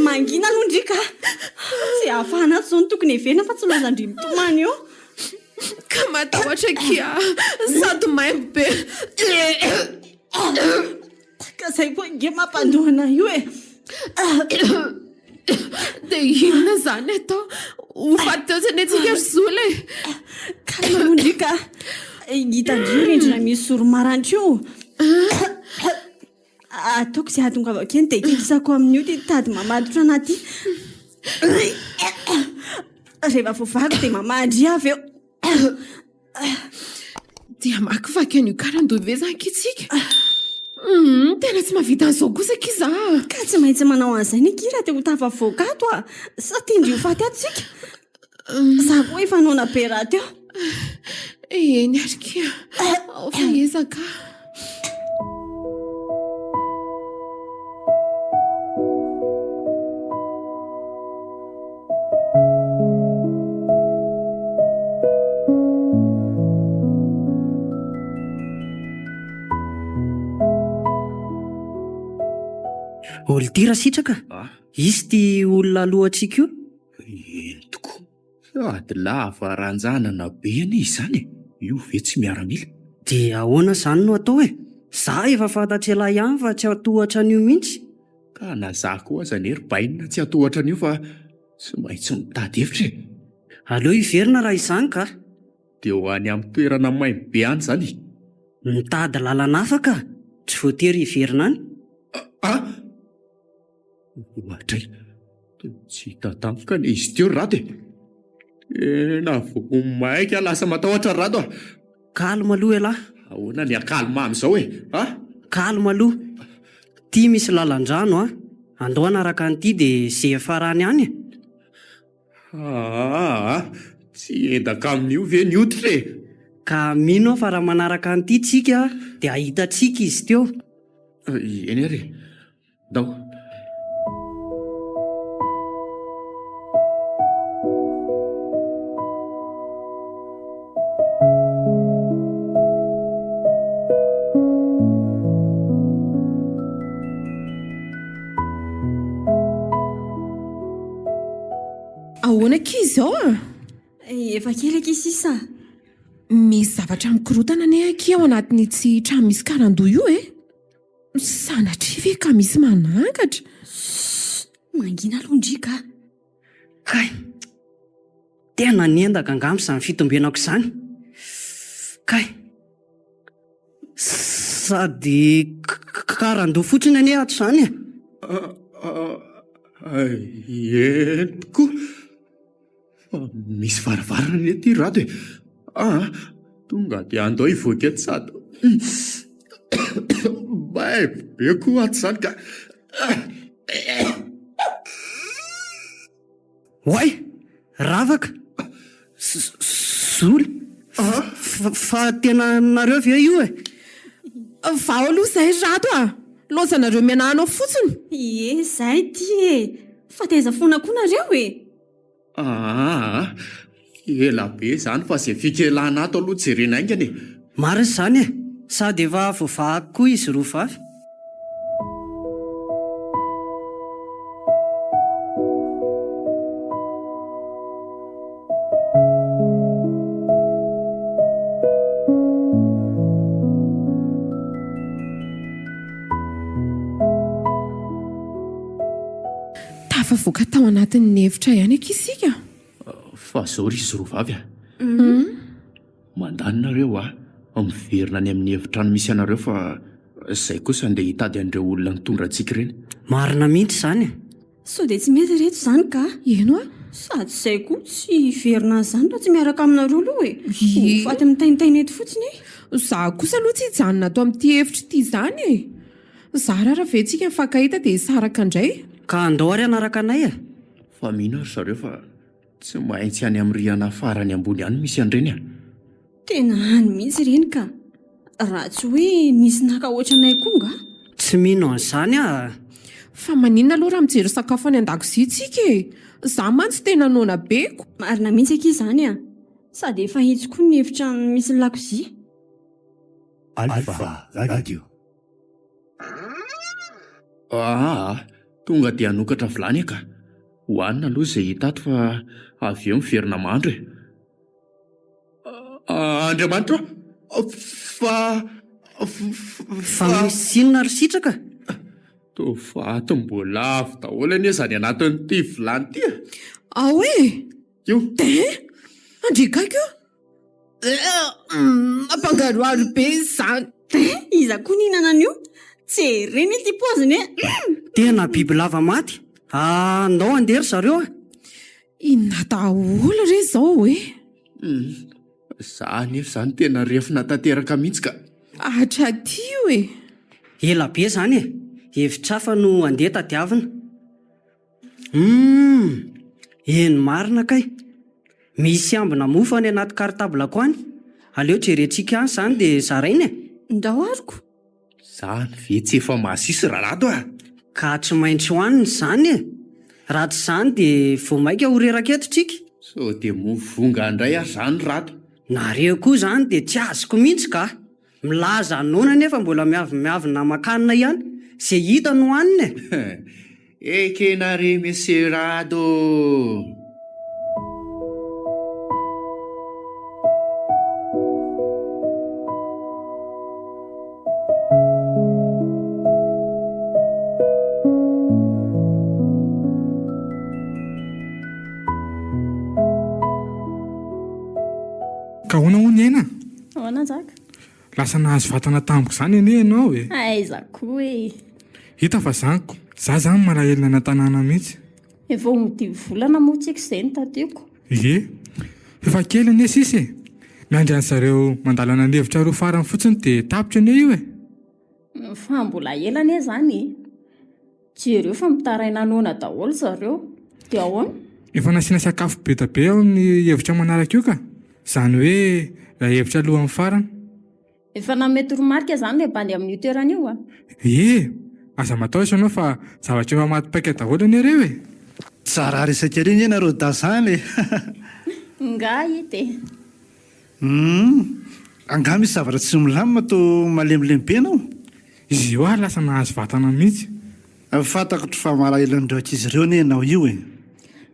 Mangina aloha ndry ka! Tsy ahafahana ato izao no tokony heverina fa tsy laozan-dry mitomany eo. Ka matahotra akia sady maimbo be. Ka zay koa ange mampandoa anah io e! Dia inona izany atao? Ho faty teo tsy anie tsika ry Zola e! Calme aloha ndry ka! Hitan-dry io rindrina misy zoro maranitra io. Ataoko izay hahatongavako eny dia kikisako amin'io ity tady mamatotra anah ity. Rehefa voavahako dia mamaha ndry avy eo. Dia hamakivaky an'io karandoha ve izany akia tsika? Humm, tena tsy mahavita an'izao kosa akia za a! Ka tsy maintsy manao an'izay ny akia raha te ho tafavoaka ato a! Sa tian-dry ho faty ato tsika? Za koa efa noana be rahateo. Eny ary kia, ao fa hiezaka aho. Olty Rasitraka a! Izy ity olona alohantsika io? Eny tokoa. Sady lava ranjanana be anie izany e! Io ve tsy miaramila? Dia ahoana izany no atao e? Za efa fantatr'ialahy ihany fa tsy hatohatra an'io mihitsy. Ka na za koa aza anie ry bainina tsy hatohatra an'io fa tsy maintsy mitady hevitra e! Aleo hiverina raha izany ka! Dia ho any amin'ny toerana maimbo be any izany e! Mitady lalana hafa ka! Tsy voatery hiverina any. A! Oadray! Tsy hita tampoka anie izy teo ry Rado e! Tena vao mainka lasa matahotra ry Rado a! Calme aloha ialahy. Ahoana ny hakalma amin'izao e? A! Calme aloha. Ity misy lalan-drano a! Andao hanaraka an'ity dia izay hiafarany any e! Aa! Tsy endaka amin'io ve ny hoditra e? Ka mino aho fa raha manaraka an'ity tsika dia hahita antsika izy teo. Eny ary e! Ndao. Ahoana akia izao a? Efa kely akia sisa. Misy zavatra mikorotana anie akia ao anatin'itsy trano misy karandoha io e. Sanatria ve ka misy manangatra? Ssss! Mangina aloha ndry ka! Kay! Tena niendaka angamba izany fitombenako izany. Kay! Sady karandoha fotsiny anie ato izany e! Eny tokoa! Fa misy varavarana anie ity Rado e! Aa! Tonga dia andao hivoaka eto sady maimbo be koa ato izany ka! Oay! Ravaka! Zoly! Fa tena nareo ve io e? Vao aloha izay ry Rado a! Laozanareo mianahana ao fotsiny! Ie, izay ity e! Fa taiza foana koa nareo e? Aa! Ela be izany fa izay fikelana ato aloha jerena haingana e! Marina izany e! Sady efa voavahako koa izy roa vavy. Tafavoaka tao anatin'ny efitra ihany akia isika. Fa zao ry izy roa vavy a! Mandany nareo a! Miverina any amin'ny efitrano misy anareo fa zay kosa andeha hitady an'ireo olona nitondra antsika ireny. Marina mihitsy izany e! Sao dia tsy mety ireto izany ka! Eny oa! Sady izay koa tsy hiverina any izany raha tsy miaraka aminareo aloha e! Ho faty mitaintaina eto fotsiny e! Izaho kosa aloha tsy hijanona ato amin'ity efitra ity izany e! Zara ary ve tsika mifankahita dia hisaraka indray? Ka andao ary hanaraka anay e! Fa mino aho ry zareo fa tsy maintsy any amin'ny rihana farany ambony any misy an'ireny a! Tena any mihitsy ireny ka! Raha tsy hoe nisy naka ohatranay koa nga? Tsy mino an'izany aho a! Fa maninona aloha raha mijery sakafo any an-dakozia tsika e! Za mantsy tena noana be ko! Marina mihitsy akia izany a! Sady efa itsy koa ny efitrano misy ny lakozia. Alpha Radio. Aa! Tonga dia hanokatra vilany aho ka! Hohanina aloha izay hita ato fa avy eo miverina mandro e! Andriamanitra ô! Fa. Fa misy inona ry Sitraka? Toa fatim-boalavo daholo anie izany anatin'ity vilany ity e! Ao e! Io. Dia! Andriakaiky ô! Mampangaroharo be izany! Dia! Iza koa nihinana an'io? Jerena ity paoziny e! Tena bibilava maty! Andao handeha ry zareo a! Inona daholo re izao e? Hum, za anefa izany tena refona tanteraka mihitsy ka. Hatraty io e! Ela be izany e! Hevitra hafa no andeha tadiavina. Hum, eny marina kay! Misy ambina mofo any anaty cartable-ko any, aleo jerentsika any izany dia zaraina e! Ndao ary ko! Zany ve tsy efa masiso Rado a! Ka tsy maintsy hohanina izany e! Raha tsy izany dia vao mainka ho reraka eto tsika. Sao dia mofo vonga indray ary izany Rado? Nareo koa izany dia tsy azoko mihitsy ka! Milaza noana nefa mbola miavimiavina aman-kanina ihany. Izay hita no hanina e! Ekena re Monsieur Rado ô! Ka ahoana hono i Aina? Ahoana Njaka? Lasa nahazo vatana tampoka izany anie ianao e! Aiza koa e! Hita fa zaniko. Za zany malahelo ny any an-tanàna mihitsy. Efa ho dimy volana moa tsika izay no tadiako. Ie. F'efa kely anie sisa e! Miandry an-dry zareo mandalo any an'hevitra roa farany fotsiny dia tapitra anie io e! Fa mbola ela anie izany e! Jereo fa mitaraina noana daholo zareo. Dia ahoana? Efa nasiana sakafo be da be ao amin'ny hevitra manaraka io ka! Izany hoe ilay hevitra alohan'ny farany. Efa nanome toromarika izany ilay bandy amin'io toerana io a! Ie! Aza matahotra ianao fa zavatra efa maty paika daholo anie ireo e! Tsara resaka ery nge nareo dahy zany e! Ngah hita e! Humm! Angaha misy zavatra tsy milamina toa malemilemy be ianao? Izy io ary lasa nahazo vatana mihitsy. Fantakotro fa malahelo an'ireo ankizy ireo anie ianao io e!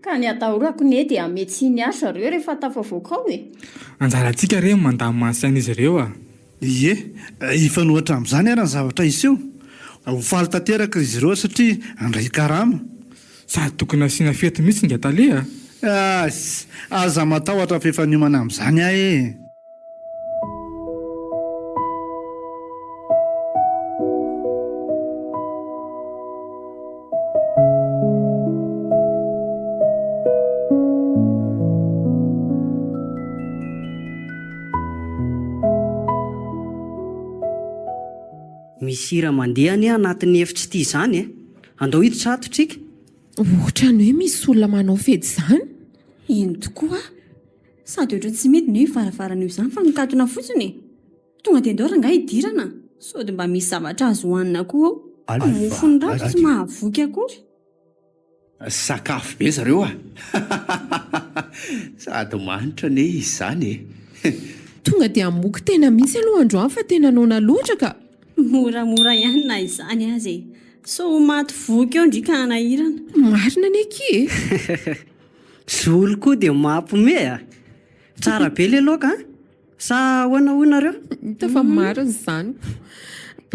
Ka ny atahorako anie dia hamehy tsiny ahy zareo rehefa tafavoaka ao e! Anjarantsika re ny mandamina ny sain'izy ireo a! Ie, hifanohitra amin'izany ary ny zavatra hiseho. Ho faly tanteraka izy ireo satria handray karama. Sady tokony hasiana fety mihitsy nga tale a! Ass! Aza matahotra fa efa niomana amin'izany aho e! Misy hira mandeha anie anatin'ny efitra ity izany e! Andao hiditra ato tsika. Ohatran'ny hoe misy olona manao fety izany. Eny tokoa. Sady ohatran'ny tsy midina io varavarana io izany fa mikatona fotsiny e. Tonga dia ndao rangahy hidirana sao dia mba misy zavatra azo hohanina koa ao. Mofon'ny rado tsy mahavoky akory. Sakafo be zareo a! Sady manitra anie izy izany e! Tonga dia hamoky tena mihitsy aloha androany fa tena noana loatra ka! Moramora ihany na izany aza e! Sao ho maty voky eo ndry ka hanahirana. Marina anie akia e! Zolo koa dia mampime a! Tsara be le laoka an! Sa ahoana hoy nareo? Hita fa marina izany.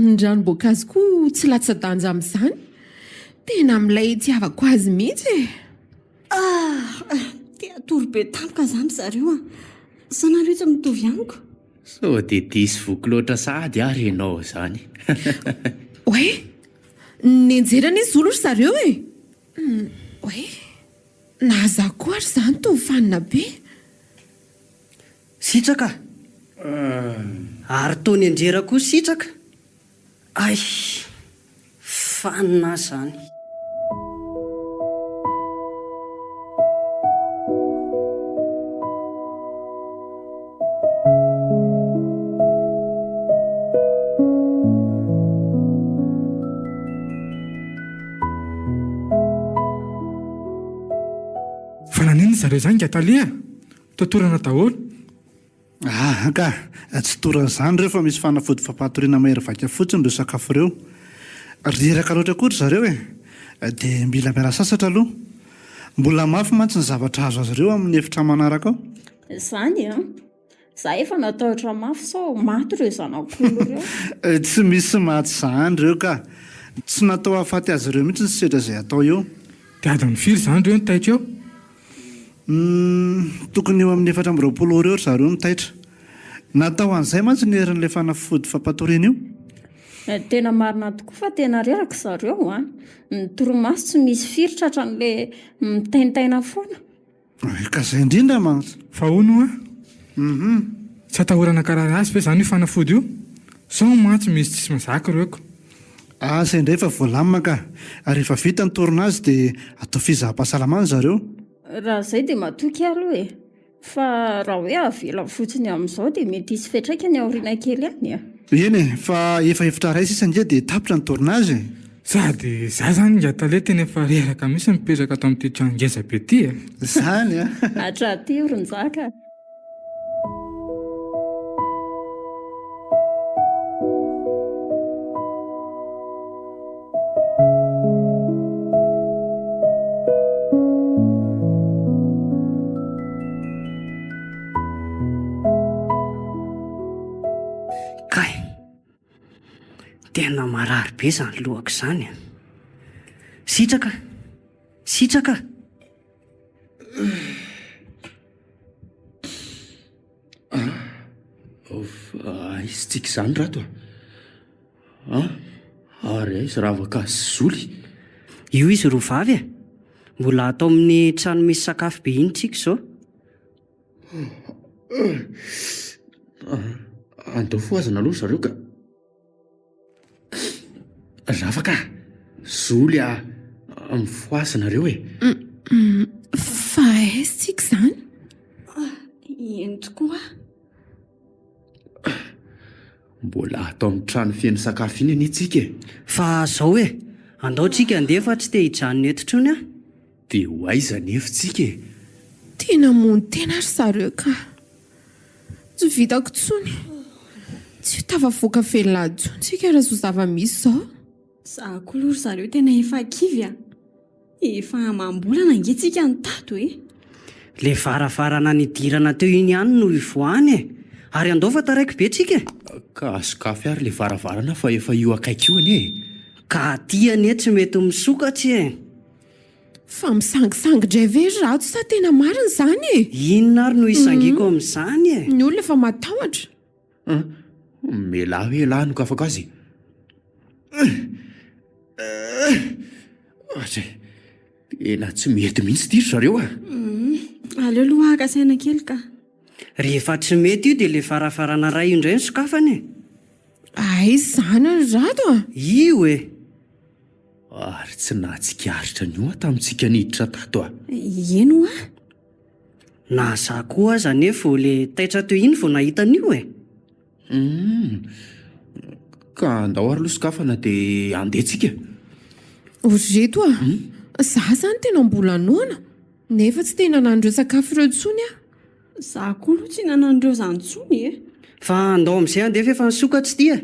Ny ranom-boankazo koa tsy latsa-danja amin'izany. Tena milay itiavako azy mihitsy e! Ah! Te hatory be tampoka izany ry zareo a! Sa nareo tsy mitovy amiko? Sao dia diso voky loatra sahady ary ianao izany? Oay! Nianjera anie Zolo ry zareo e! Oay! Na za koa ary izany toa fanina be. Sitraka a! Ary toa nianjera koa Sitraka. Ay! Fanina aho izany. Fa naninona zareo izany nga tale a? Toa torana daholo. Ah ka, tsy toran'izany ireo fa misy fanafody fampahatoriana mahery vaika fotsiny ireo sakafo ireo. Reraka loatra koa ry zareo e! Dia mila miala sasatra aloha. Mbola mafy mantsy ny zavatra hahazo azy ireo amin'ny efitra manaraka ao. Izany an! Za efa natahotra mafy sao maty ireo zanak'olo ireo. Tsy misy maty izany ireo ka! Tsy natao hahafaty azy ireo mihitsy ny sedra izay atao eo. Dia adiny firy izany ireo no taitra eo? Humm, tokony eo amin'ny 24 ora eo ry zareo no taitra. Natao an'izay mantsy ny herin'ilay fanafody fampatoriana io. Tena marina tokoa fa tena reraka zareo an! Ny torimaso tsy misy firy tratran'ilay mitaintaina foana. Ka zay indrindra mantsy. Fa hono hoa? Uhum. Tsy atahorana karary azy ve zany io fanafody io? Sao mantsy misy tsy mazaka ireo ko. Asa indray fa voalamina ka. Rehefa vita ny tournage dia atao fizaham-pahasalamana zareo. Raha izay dia matoky aho aloha e. Fa raha hoe avela fotsiny amin'izao dia mety hisy fiantraikany aoriana kely any a. Eny e, fa efa efitra iray sisa ange dia tapitra ny tournage e. Sady za zany ingahy tale tena efa reraka mihitsy mipetraka ato amin'ity trano ngeza be ty e. Zany a! Hatraty ry Njaka a. Kay! Tena marary be izany lohako izany a! Sitraka! Sitraka! Fa aiza tsika izany Rato a? An! Ary aiza Ravaka sy Zoly? Io izy roa vavy e! Mbola ato amin'ny trano misy sakafo be iny tsika izao. Andao fohazana aloha ry zareo ka. Ravaka a! Zoly a! Mifohaza nareo e! Fa aiza tsika izany? Eny tokoa. Mbola ato amin'ny trano feno sakafo iny anie tsika e! Fa zao e! Andao tsika andeha fa tsy te hijanona eto intsony aho. Dia ho aiza anefa tsika e? Tena hamono tena ry zareo ka! Tsy vitako intsony. Tsy ho tafavoaka velona intsony tsika raha izao zava-misy izao. Za koa aloha ry zareo tena efa kivy a! Efa amam-bolana ange tsika no tato e! Le varavarana nidirana teo iny ihany no ivoahana e! Ary andao fa taraiky be tsika e! Ka sokafy ary le varavarana fa efa io akaiky io anie e! Ka aty anie tsy mety misokatsy e! Fa misangisangy indray ve ry Rajo sa tena marina izany e? Inona ary no hisangiako amin'izany e? Ny olona efa matahotra. An! Mialà hoe elah nokafako azy e! Ohatry tena tsy mety mihitsy ity ry zareo a! Aleo aloha haka saina kely ka. Rehefa tsy mety io dia ilay varavarana iray io indray no sokafana e! Aiza izany ry Rado a? Io e! Ary tsy nahatsikaritra an'io aho tamintsika niditra tato a! Eny hoa! Na za koa aza anie vao le taitra teo iny vao nahita an'io e! Humm! Ka andao ary aloha sokafana dia andeha tsika. Ry reto a! Za zany tena mbola noana nefa tsy te hihinana an'ireo sakafo ireo intsony aho. Za koa aloha tsy hihinana an'ireo zany intsony e! Fa andao amin'izay andeha f'efa nisokatra ity e!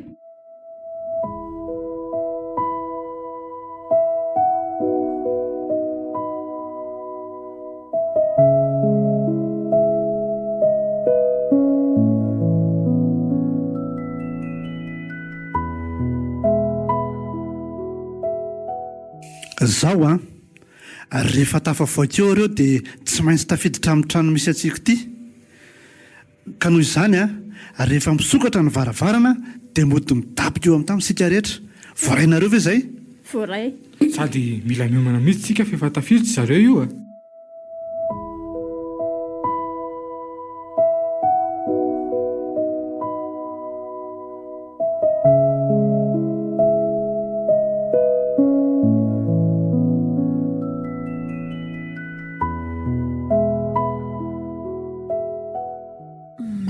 Zao an! Rehefa tafavoaka eo ireo dia tsy maintsy tafiditra amin'ny trano misy antsika ity. Ka noho izany, rehefa misokatra ny varavarana dia mody midaboka eo amin'ny tany isika rehetra. Voarainareo ve izay? Voaray. Sady mila miomana mihitsy tsika f'efa tafiditra zareo io a!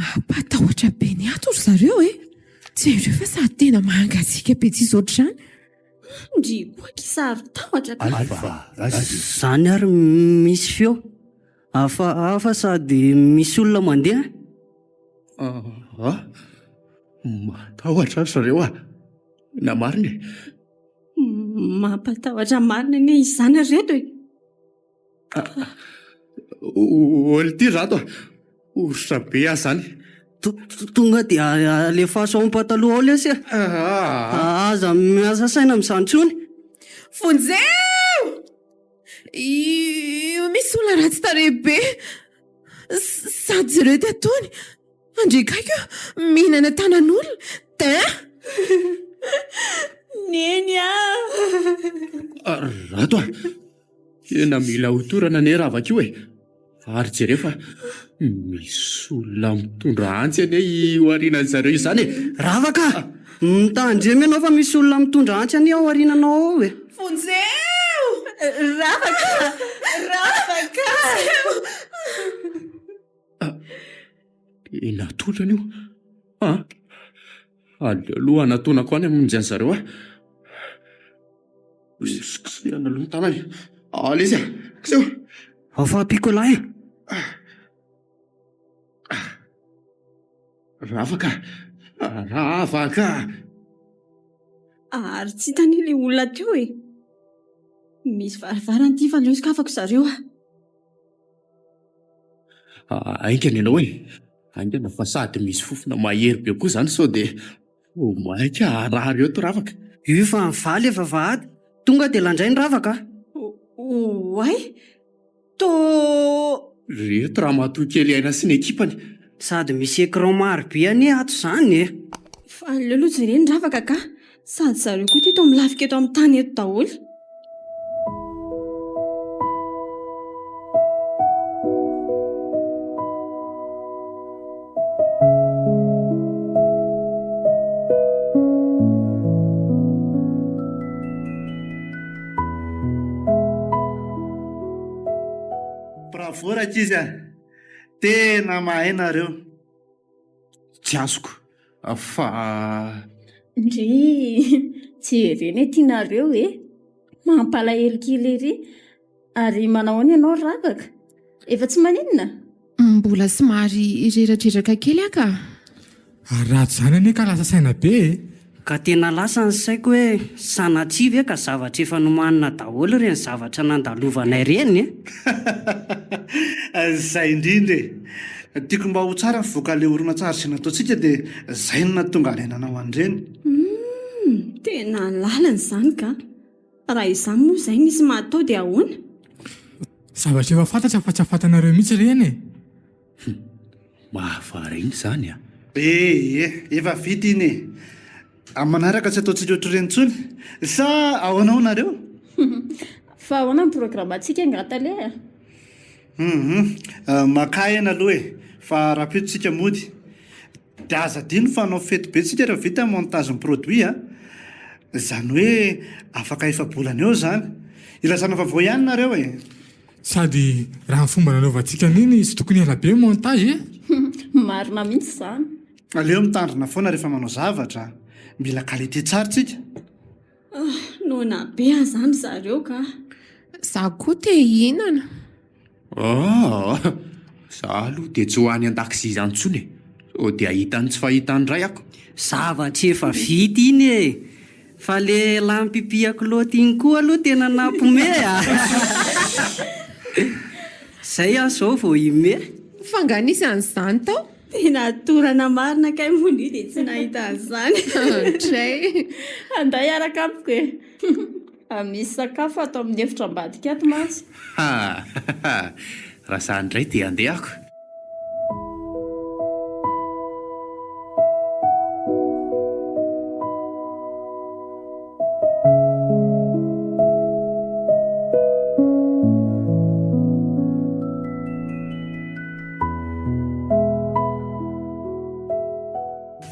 Mampatahotra be ny ato ry zareo e! Jereo fa sady tena mangatsiaka be tsisy ohatr'izany. Ndry koa aky saro-tahotra ka. Alpha Radio. Zany ary misy feo hafahafa sady misy olona mandeha. Ah, matahotra ry zareo ah. Na marina e. Mampatahotra marina anie izany ry reto e. Ol ty rato a! Oritra be aho zany. Tonga dia alefaso ao am-pataloha ao lesy e! Aza miasa saina amin'izany intsony. Vonjeo! Io misy olona ratsy tarehy be. Sady jereo ty ataony. Andry gaigy io, mihinana tanan'olona, din! Neny a! Rato a! Tena mila ho torana anie ravaka io e! Ary jereo fa misy olona mitondra antsy anie io aorianan'ny zareo izany e! Ravaka a! Mitandrema ianao fa misy olona mitondra antsy anie ao aoriananao ao e! Vonjeo! Ravaka a! Ravaka a! Tena torana io an! Aleo aloha hanatonako any hamonjy an'zareo aho. Kosehana aloha ny tanany. Allez a! Koseho! Ao fa ampiako lahy e! Ravaka! Ravaka! Ary tsy hita anie ilay olona teo e! Misy varavarana ity fa aleo sokafako zareo a! Haingana ianao e! Haingana fa sady misy fofona mahery be koa izany sao dia Vao maika harary eo ravaka. Io fa mivaly e vavahady. Tonga dia landray ny ravaka a. Oay! Tô. Reto ramatoa kely aina sy ny ekipany. Sady misy écran maro be anie ato izany e. Fa aleo aloha jerena ny ravaka ka. Sady zareo koa ity toa milafika eto amin'ny tany eto daholo. Bravo rankizy a! Tena mahay nareo. Tsy azoko fa. Ndrii, jerena ity nareo e! Mampalahelo kely ery. Ary manao ahoana ianao ry Ravaka? Efa tsy maninona? Mbola somary reradreraka kely aho ka. Ary raha tsy izany anie ka lasa saina be e! Ka tena lasa ny saiko hoe sanatria ve ka zavatra efa nomanina daholo ireny zavatra nandalovanay ireny e! Izay indrindra e! Tiako mba ho tsara ny voakan'ilay horonantsary izay nataontsika dia izay no nahatonga anay nanao an'ireny. Humm! Tena lalina izany ka! Raha izany moa izay misy mahatao dia ahoana? Zavatra efa fantatra fa tsy afatanareo mihitsy ireny e! Hum! Mahavariana izany a! Ee, efa vita iny e! Amin'ny manaraka tsy ataontsika ohatr'ireny intsony. Sa ahoana hoy nareo? Fa ahoana ny programantsika angaha tale a? Hum! Makà aina aloha e! Fa rahampitso tsika mody. Dia aza adino fa hanao fety be tsika rehefa vita ny montage ny produit a! Izany hoe afaka efa-bolana eo izany. Ilazana vaovao ihany nareo e! Sady raha ny fomba nanaovantsika an'iny tsy tokony ela be ny montage e! Marina mihitsy izany. Aleo mitandrina foana rehefa manao zavatra a! Mila qualité tsara tsika. Noana be aho izany ry zareo ka. Za koa te hihinana. Aa! Za aloha dia tsy ho any an-dakozia izany intsony e! Sao dia hahita ny tsy fahita indray ako. Zavatra efa vita iny e! Fa le lampipihako loatra iny koa aloha tena nampome a! Zay aho zao vao hime. Fa nga nisy an'izany tao? Tena torana marina kay moa ndry dia tsy nahita an'izany. Dray. Andeha hiaraka amiko e. Misy sakafo ato amin'ny efitra ambadika ato mantsy. Ha ha! Raha izany indray dia handeha ako.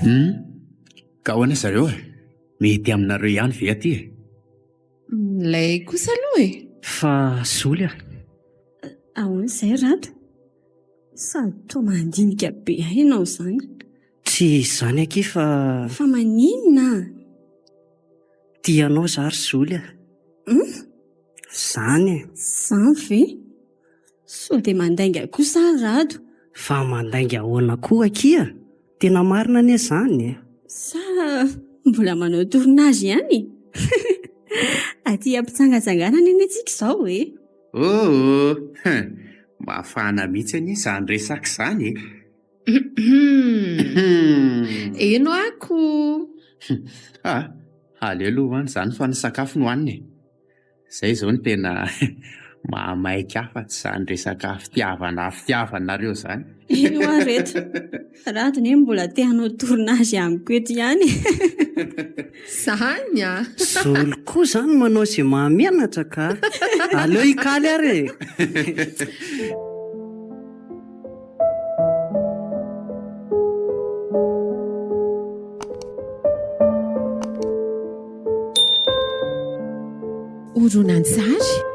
Hum! Ka ahoana zareo e? Mety aminareo ihany ve aty e? Milay kosa aloha e! Fa Zoly a! Ahoana izay Rado? Sady toa mandinika be ahy ianao izany. Tsy izany akia fa. Fa maninona? Tia anao za ry Zoly a. Hum? Zany e. Zany ve? Sao dia mandainga kosa ary Rado? Fa mandainga ahoana koa akia? Tena marina anie izany e. Sa mbola manao tournage ihany e? Aty am-pitsangatsanganana anie tsika izao e. Oh oh! Mafana mihitsy anie izany resaka izany e. Eno ako. Ah, aleo aloha hoany izany fa ny sakafo no hanina e. Izay izao no tena mahamaika ahy fa tsy izany resaka fitiavana fitiavanareo izany. Eny hoa reto. Rado ne mbola te hanao tournage amiko eto ihany e. Zany a! Zolo koa zany manao izay mahamenatra ka! Aleo hikaly ary e! Horonantsary.